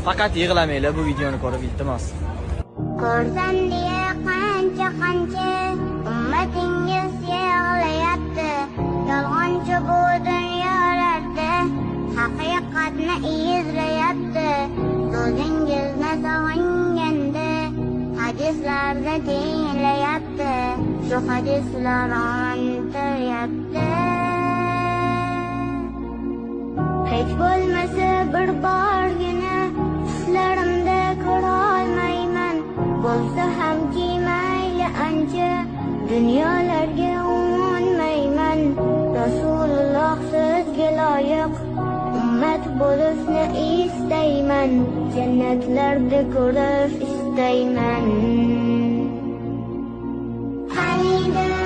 Faqat yig'lamanglar bu videoni ko'rib, iltimos. Ko'rsam deya qancha qancha ummatingiz yig'layapti. Yolg'onchi bu dunyolarda haqiqatni izlayapti. So'zingizni sog'inganda hadislarda tinglayapti. Shu hadislar ontiryapti. Hech bo'lmasa bir borgina tushlarimda ko'rolmayman. Bo'lsa hamki mayli ancha dunyolarga umunmayman. Rasululloh, sizga loyiq ummat bo'lishni istayman. Jannatlarda ko'rish istayman. Qaniydi.